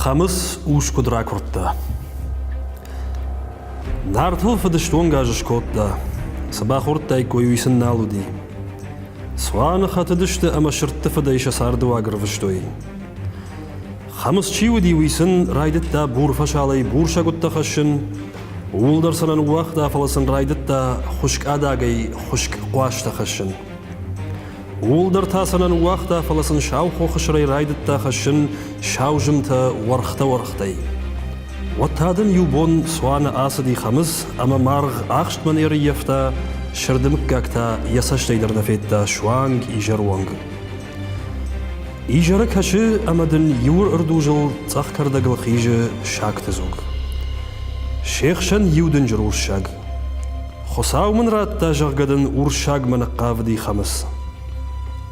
Хӕмыц ус куыд ракуырдта. Нартыл фыдыстонг аз скодта, цы бахордтаиккой, уый сын нал уыди. Цуаны хӕтыдысты ӕмӕ сырдты фыдӕй сӕ цардыуаг ӕрвыстой. Хӕмыц чи уыди, уый сын райдыдта бур фӕсалӕй бур сӕгуыттӕ хӕссын, ууыл дӕр сӕ нӕ ныууагъта, фӕлӕ сын райдыдта хуыскъ адагӕй хуыскъ хъуазтӕ хӕссын. Ууыл дӕр та сӕ нӕ ныууагъта, фӕлӕ сын сау хохы сӕрӕй райдыдта хӕссын сау зымтӕ уӕргътӕ-уӕргътӕй. Уӕд та дын иу бон цуаны ацыди Хӕмыц ӕмӕ маргъ ахстмӕ не рыййӕфта, сырды мыггаг та йӕ цӕстӕй дӕр нӕ федта суанг изӕры онг. Изӕры кӕсы ӕмӕ дын иу ӕрдузыл цъӕх кӕрдӕгыл хизы сагты дзуг. Се хсӕн иу дынджыр урссаг. Хуыцау мын радта, зӕгъгӕ дын урссагмӕ ныхъхъавыди Хӕмыц.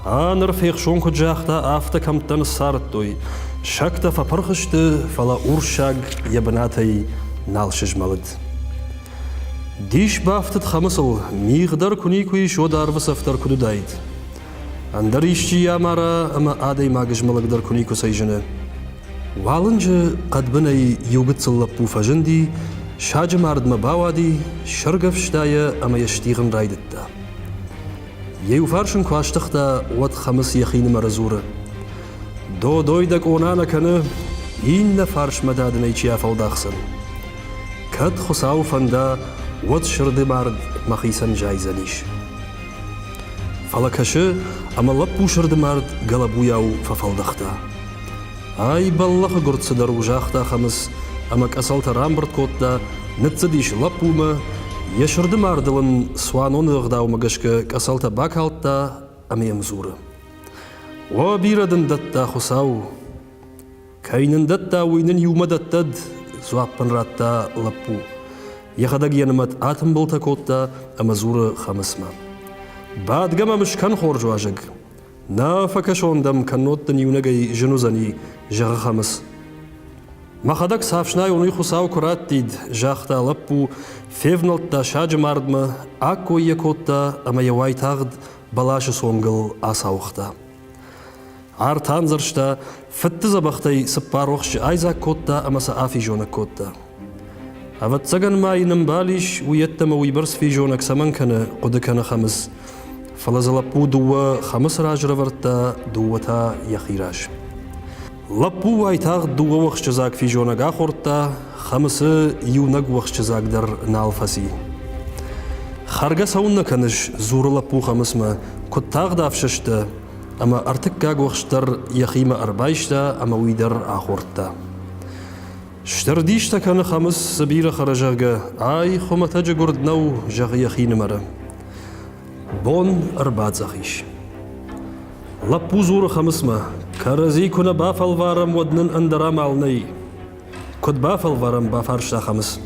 А ныр фехсон куыд загъта, афтӕ кӕмттӕ ныссардтой. Сӕгтӕ фӕпырх сты, фӕлӕ урссаг йӕ бынатӕй нал сызмӕлыд. Дис бафтыд Хӕмыцыл, мигъ дӕр куы никуы ис, уӕд арвы цӕф дӕр куыд уыдаид. Ӕндӕр исчи амара ӕмӕ адӕймаг змӕлӕг дӕр куы никуыцӕй зыны. Уалынджы хъӕдбынӕй иу гыццыл лӕппу фӕзынди, саджы мардмӕ бауади, сӕргӕвста йӕ ӕмӕ йӕ стигъын райдыдта. Йӕ иу фарс ын куы астыгъта, уӕд Хӕмыц йӕхинымӕры дзуры: «Додой дӕ къона нӕ кӕны, иннӕ фарсмӕ дӕ дын ӕй чи афӕлдахдзӕн? Кӕд Хуыцауы фӕнда, уӕд сырды мард мӕхицӕн зайдзӕнис». Фӕлӕ кӕсы, ӕмӕ лӕппу сырды мард гӕлӕбуйау фӕфӕлдӕхта. Ай бӕллӕхы гуырд цыдӕр у, загъта Хӕмыц ӕмӕ къӕцӕлтӕ рамбырд кодта, ныццыдис лӕппумӕ, йӕ сырды мардыл ын цуаноны ӕгъдаумӕ гӕсгӕ къӕцӕлтӕ бакалдта ӕмӕ йӕм дзуры: О, бирӕ дын дӕтта Хуыцау! Кӕй нын дӕтта, уый нын иумӕ дӕттӕд, дзуапп ын радта лӕппу. Йӕхӕдӕг йӕ нымӕт атымбылтӕ кодта ӕмӕ дзуры Хӕмыцмӕ: Бадгӕ мӕм скӕн, хорз уазӕг! Нӕ фӕкӕсон дӕм, кӕннод дын иунӕгӕй зын уыдзӕни, зӕгъы Хӕмыц. Мӕхӕдӕг цӕфснайон уый Хуыцау куы раттид, загъта лӕппу, февнӕлдта саджы мардмӕ, аккой йӕ кодта ӕмӕ йӕ уайтагъд бӕласы цонгыл ацауыгъта. Арт андзӕрста, фыдты дзӕбӕхтӕй цыппар охсджы айдзаг кодта ӕмӕ сӕ афизонӕг кодта. Ӕвӕццӕгӕн ма йын ӕмбал ис, уый йеддӕмӕ уыйбӕрц физонӕг цӕмӕн кӕны, хъуыды кӕны Хӕмыц. Фӕлӕ дзы лӕппу дыууӕ Хӕмыцы раз ӕрӕвӕрдта, дыууӕ та йӕхи раз. Лӕппу уайтагъд дыууӕ уӕхсчыдзаг физонӕг ахордта, Хӕмыцы иунӕг уӕхсчыдзаг дӕр нал фӕци. Хӕргӕ цӕуыннӕ кӕныс, дзуры лӕппу Хӕмыцмӕ, куыд тагъд афсӕстӕ, ӕмӕ ӕртыккаг уӕхст дӕр йӕхимӕ ӕрбайста ӕмӕ уый дӕр ахордта. Стыр дистӕ кӕны Хӕмыц, цы бирӕ хӕры, зӕгъгӕ, ай хуымӕтӕджы гуырд нӕу, зӕгъы йӕхинымӕры. Бон ӕрбацъӕх ис. Лӕппу дзуры Хӕмыцмӕ, кӕрӕдзи куы нӕ бафӕлварӕм, уӕд нын ӕндӕр амал нӕй. Куыд бафӕлварӕм, бафарста Хӕмыц.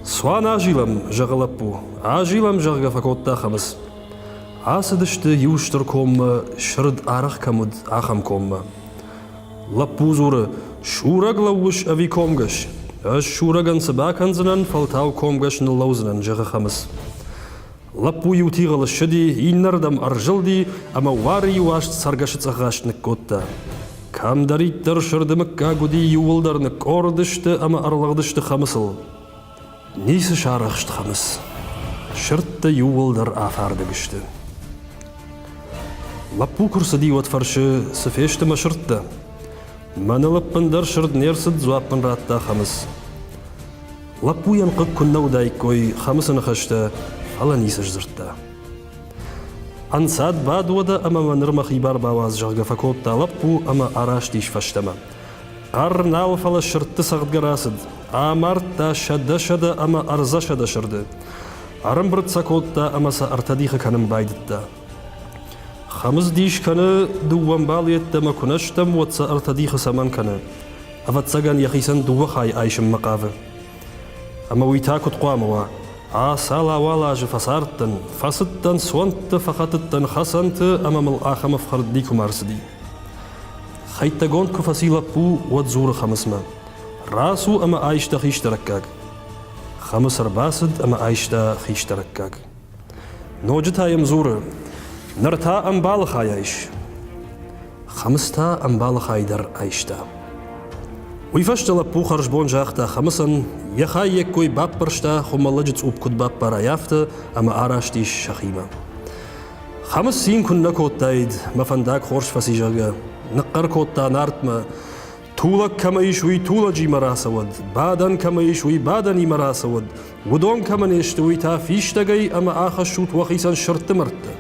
Цуан азилӕм, зӕгъы лӕппу. Азилӕм, зӕгъгӕ, фӕкодта Хӕмыц. Ацыдысты иу стыр коммӕ, сырд арӕх кӕм уыд, ахӕм коммӕ. Лӕппу дзуры, сурӕг лӕууыс ӕви комгӕс? Ӕз сурӕгӕн цы бакӕндзынӕн, фӕлтау комгӕс ныллӕудзынӕн, зӕгъы Хӕмыц. Лӕппу иу тигъыл ссыди, иннӕрдӕм ӕрзылди ӕмӕ уарийы уаст цӕргӕсы цъӕхахст ныккодта. Кӕмдӕриддӕр сырды мыггаг уыди, иууылдӕр ныкъкъорд сты ӕмӕ ӕрлыгъдысты Хӕмыцыл. Ницы сарӕхст Хӕмыц. Сырдтӕ иууылдӕр афардӕг сты. Лӕппу куы рцыди, уӕд фӕрсы, цы фесты мӕ сырдтӕ? Мӕныл ӕппындӕр сырд не рцыд, дзуапп ын радта Хӕмыц. Лӕппуйӕн хъыг куыннӕ уыдаиккой Хӕмыцы ныхӕстӕ, фӕлӕ ницы сдзырдта. Ӕнцад бад уӕдӕ ӕмӕ мӕ ныр мӕхи бар бауадз, зӕгъгӕ, фӕкодта лӕппу ӕмӕ араст ис фӕстӕмӕ. Хъӕр нал, фӕлӕ сырдты цӕгъдгӕ рацыд. Амардта 100 ӕмӕ 300 сырды. Ӕрӕмбырд сӕ кодта ӕмӕ сӕ ӕртӕ дихы кӕнын байдыдта. Хӕмыц дис кӕны, дыууӕ мбал йеддӕмӕ куы нӕ стӕм, уӕд сӕ ӕртӕ дихы цӕмӕн кӕны? Ӕвӕццӕгӕн, йӕхицӕн дыууӕ хайы айсынмӕ хъавы. Ӕмӕ уый та куыд хъуамӕ уа? Ацал-ауал азы фӕцардтӕн, фӕцыдтӕн цуӕнтты, фӕхӕтыдтӕн хӕцӕнты ӕмӕ мыл ахӕм ӕфхӕрд никуыма ӕрцыди. Хӕйттӕгонд куы фӕци лӕппу, уӕд дзуры Хӕмыцмӕ: Рацу ӕмӕ айс дӕ хистӕрӕггаг. Хӕмыц ӕрбацыд ӕмӕ айста хистӕрӕггаг. Ноджы та йӕм дзуры: Ныр та ӕмбалы хай айс. Хӕмыц та ӕмбалы хай дӕр айста. Уый фӕстӕ лӕппу хӕрзбон загъта Хӕмыцӕн, йӕ хай йе ккой баппӕрста, хуымӕллӕджы цъупп куыд баппарай, афтӕ, ӕмӕ араст ис сӕхимӕ. Хӕмыц цин куыннӕ кодтаид, мӕ фӕндаг хорз фӕци, зӕгъгӕ, ныхъхъӕр кодта Нартмӕ, Тулӕг кӕмӕ ис, уый тулӕджимӕ рацӕуӕд, бадӕн кӕмӕ ис, уый бадӕнимӕ рацӕуӕд, уыдон кӕмӕ не сты, уый та фистӕгӕй ӕмӕ ахӕссут уӕхицӕн сырдты мӕрдтӕ.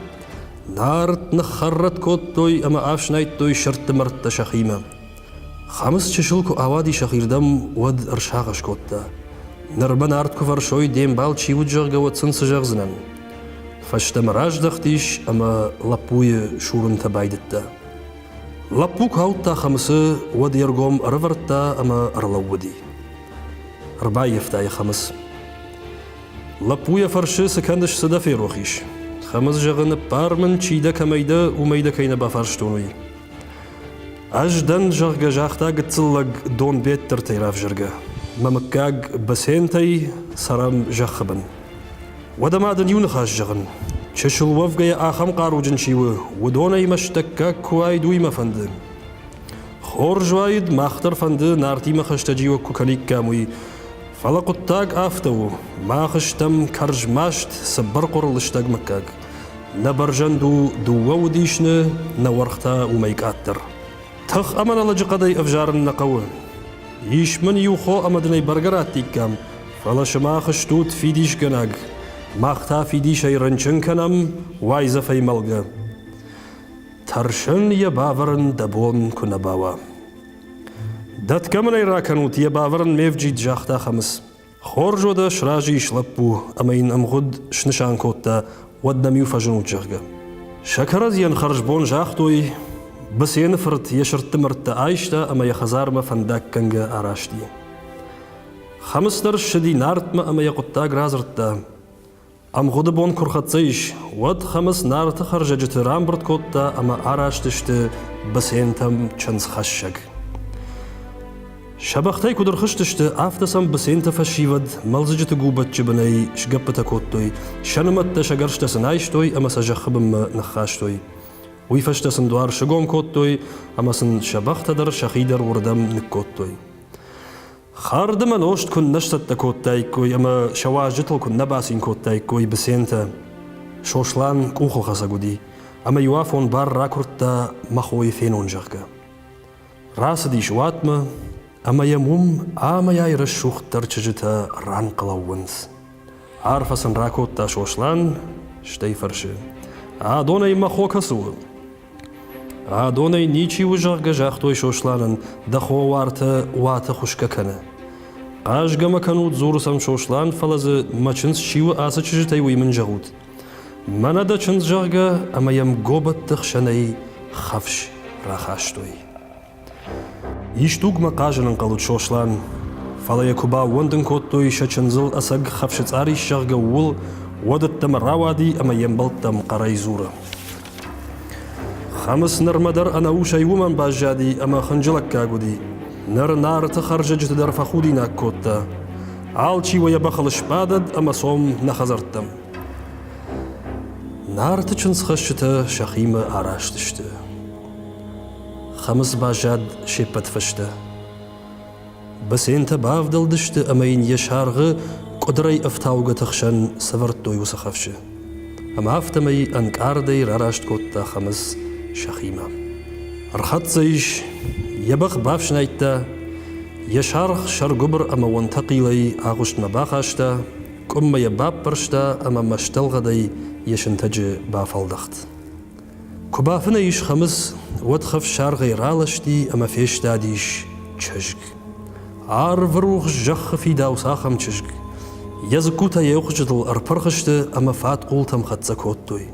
Нарт ныххӕррӕтт кодтой ӕмӕ ӕфснайдтой сырдты мӕрдтӕ сӕхимӕ. Хӕмыц чысыл куы ауади сӕхирдӕм, уӕд ӕрсагъӕс кодта. Ныр мӕ нарт куы фӕрсой, де мбал чи уыд, зӕгъгӕ, уӕд сын цы зӕгъдзынӕн? Фӕстӕмӕ раздӕхтис ӕмӕ лӕппуйы сурынтӕ байдыдта. Лӕппу куы ауыдта Хӕмыцы, уӕд йе ргом ӕрӕвӕрдта ӕмӕ ӕрлӕууыди. Ӕрбаййӕфта йӕ Хӕмыц. Лӕппу йӕ фӕрсы, цы кӕныс, цы дӕ ферох ис? Хӕмыц зӕгъы, ныппар мын, чи дӕ, кӕмӕй дӕ, уымӕй дӕ кӕй нӕ бафарстон, уый. Ӕз дӕн, зӕгъгӕ, загъта гыццыл лӕг Донбеттыртӕй равзӕргӕ. Мӕ мыггаг Бӕсентӕй цӕрӕм зӕххы бын. Уӕдӕ ма дын иу ныхас зӕгъын. Чысыл уӕвгӕйӕ ахӕм хъаруджын чи у, уыдонӕй мӕстӕггаг куы уаид, уый мӕ фӕнды. Хорз уаид, мах дӕр фӕнды Нартимӕ хӕстӕджиуӕг куы кӕниккам, уый. Фӕлӕ хъуыддаг афтӕ у, мах стӕм кӕрзмаст, цыбырхъуыр лыстӕг мыггаг. Нӕ бӕрзӕнд у дыууӕ уыдисны, нӕ уӕргъ та уымӕй къаддӕр. Тых ӕмӕ нӕ лӕджыхъӕдӕй ӕвзарын нӕ хъӕуы. Ис мын иу хо ӕмӕ дын ӕй бӕргӕ раттиккам, фӕлӕ сымах стут фидисгӕнӕг, мах та фидисӕй рынчын кӕнӕм, уайдзӕфӕй мӕлгӕ. Тӕрсын йӕ бавӕрын дӕ бон куы нӕ бауа. Дӕтгӕ мын ӕй ракӕнут, йӕ бавӕрын ме вджид, загъта Хӕмыц. Хорз уӕдӕ сразы ис лӕппу ӕмӕ йын ӕмгъуыд снысан кодта, уӕд нӕм-иу фӕзынут, зӕгъгӕ. Сӕ кӕрӕдзийӕн хӕрзбон загътой, Быцены фырт йӕ сырдты мӕрдтӕ айста ӕмӕ йӕ хӕдзармӕ фӕндаггӕнгӕ араст и. Хӕмыц дӕр ссыди Нартмӕ ӕмӕ йӕ хъуыддаг радзырдта. Ӕмгъуыды бон куы рхӕццӕ ис, уӕд Хӕмыц Нарты хӕрзӕджыты рамбырд кодта ӕмӕ араст сты Быцентӕм чындзхӕссӕг. Сӕ бӕхтӕй куыд ӕрхызтысты, афтӕ сӕм Быценты фӕсивӕд мӕлдзыджыты губаччы бынӕй сгӕппытӕ кодтой, сӕ нымӕттӕ, сӕ гӕрзтӕ сын айстой ӕмӕ сӕ зӕххы бынмӕ ныххастой. Уый фӕстӕ сын дуар сыгом кодтой ӕмӕ сын сӕ бӕхтӕ дӕр сӕхи дӕр уырдӕм ныккодтой. Хӕрд ӕмӕ нозт куыннӕ сцӕттӕ кодтаиккой ӕмӕ сӕ уазджытыл куыннӕ бацин кодтаиккой Быцентӕ. Сослан къухылхӕцӕг уыди, ӕмӕ иуафон бар ракуырдта мӕ хойы фенон, зӕгъгӕ. Рацыдис уатмӕ, ӕмӕ йӕм уым амӕй-ай рӕсугъддӕр чызджытӕ рӕнхъ лӕууынц. Арфӕ сын ракодта Сослан, стӕй фӕрсы: Адонӕй мӕ хо кӕцы у? Адонӕй ничи у, зӕгъгӕ, загътой Сосланӕн, дӕ хо уартӕ уаты хуысгӕ кӕны. Хъазгӕ мӕ кӕнут, дзуры сӕм Сослан, фӕлӕ дзы мӕ чындз чи у ацы чызджытӕй, уый мын зӕгъут. Мӕнӕ дӕ чындз, зӕгъгӕ, ӕмӕ йӕм гобӕтты хсӕнӕй хӕфс рахастой. Исдугмӕ хъазын ӕнхъӕл уыд Сослан, фӕлӕ йӕ куы баууӕндын кодтой сӕ чындзыл ӕцӕг хӕфсыцъар ис, зӕгъгӕ, ууыл, уӕд ӕддӕмӕ рауади ӕмӕ йе мбӕлттӕм хъӕрӕй дзуры. Хӕмыц нырмӕ дӕр ӕнӕусӕй уымӕн баззади ӕмӕ хынджылӕггаг уыди. Ныр Нарты хӕрзӕджыты дӕр фӕхудинаг кодта. Алчи уӕ йӕ бӕхыл сбадӕд ӕмӕ цом нӕ хӕдзӕрттӕм. Нарты чындзхӕсджытӕ сӕхимӕ араст сты. Хӕмыц баззад се ппӕт фӕстӕ. Быцентӕ бавдӕлдысты ӕмӕ йын йӕ саргъы къуыдырӕй ӕфтаугӕты хсӕн сӕвӕрдтой уыцы хӕфсы. Ӕмӕ афтӕмӕй ӕнкъардӕй рараст кодта Хӕмыц сӕхимӕ. Ӕрхӕццӕ ис, йӕ бӕх бафснайдта, йӕ саргъ сӕргуыбыр ӕмӕ уӕнтӕхъилӕй агъуыстмӕ бахаста, къуыммӕ йӕ баппӕрста ӕмӕ мӕстӕлгъӕдӕй йӕ сынтӕджы бафӕлдӕхт. Куы бафынӕй ис Хӕмыц, уӕд хӕфсаргъӕй раласти ӕмӕ фестадис чызг. Арвы рухс зӕххы фидауц ахӕм чызг. Йӕ дзыккутӕ йе уӕхсчытыл ӕрпырх сты ӕмӕ фатхъултӕм хӕццӕ кодтой.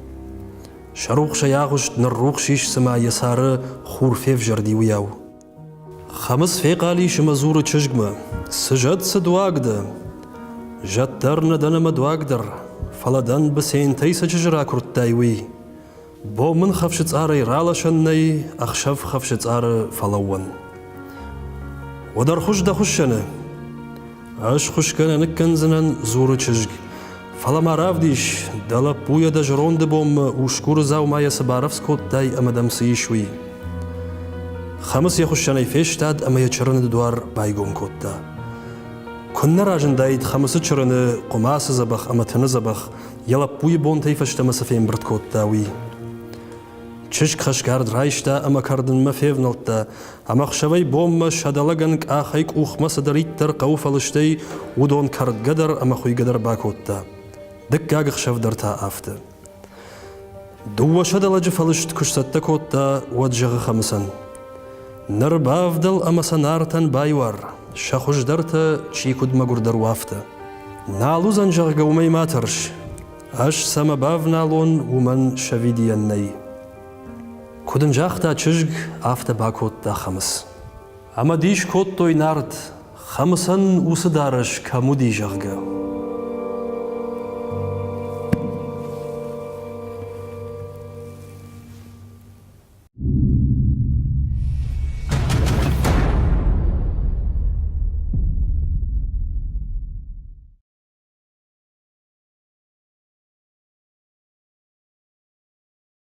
Сӕ рухсӕй агъуыст ныррухс ис, цыма йӕ цары хур февзӕрди, уыйау. Хӕмыц фехъал ис ӕмӕ дзуры чызгмӕ: Цы зӕд, цы дуаг дӕ? Зӕд дӕр нӕ дӕн ӕмӕ дуаг дӕр, фӕлӕ дӕн Быцентӕй цы чызджы ракуырдтай, уый. Бон мын хӕфсы цъарӕй раласӕн нӕй, ӕхсӕв хӕфсы цъары фӕлӕууӕн. Уӕд ӕрхуыз дӕ хуыссӕны. Ӕз хуысгӕ нӕ ныккӕндзынӕн, дзуры чызг. Фӕлӕ ма равдис, дӕ лӕппуйӕ дӕ зӕронды бонмӕ усгуры дзаумайӕ цы барӕвдз кодтай ӕмӕ дӕм цы ис, уый. Хӕмыц йӕ хуыссӕнӕй фестад ӕмӕ йӕ чырыны дуар байгом кодта. Куыннӕ разындаид Хӕмыцы чырыны хъуымацы дзӕбӕх ӕмӕ тыны дзӕбӕх, йӕ лӕппуйы бонтӕй фӕстӕмӕ цы фембырд кодта, уый. Чызг хӕсгард райста ӕмӕ кӕрдынмӕ февнӕлдта, ӕмӕ ӕхсӕвӕй-бонмӕ сӕдӕлӕгӕн къахӕй къухмӕ цыдӕриддӕр хъӕуы фӕлыстӕй, уыдон кӕрдгӕ дӕр ӕмӕ хуыйгӕ дӕр бакодта. Дыккаг ӕхсӕв дӕр та афтӕ. Дыууӕ сӕдӕлӕджы фӕлыст куы сцӕттӕ кодта, уӕд зӕгъы Хӕмыцӕн: Ныр бавдӕл ӕмӕ сӕ Нартӕн байуар, сӕ хуыздӕртӕ чи куыд мӕгуырдӕр у, афтӕ. Нал уыдзӕн, зӕгъгӕ, уымӕй ма тӕрс. Ӕз цӕмӕ бавналон, уымӕн сӕвидийӕн нӕй. Куыд ын загъта чызг, афтӕ бакодта Хӕмыц. Ӕмӕ дис кодтой Нарт, Хӕмыцӕн уыцы дарӕс кӕм уыди, зӕгъгӕ.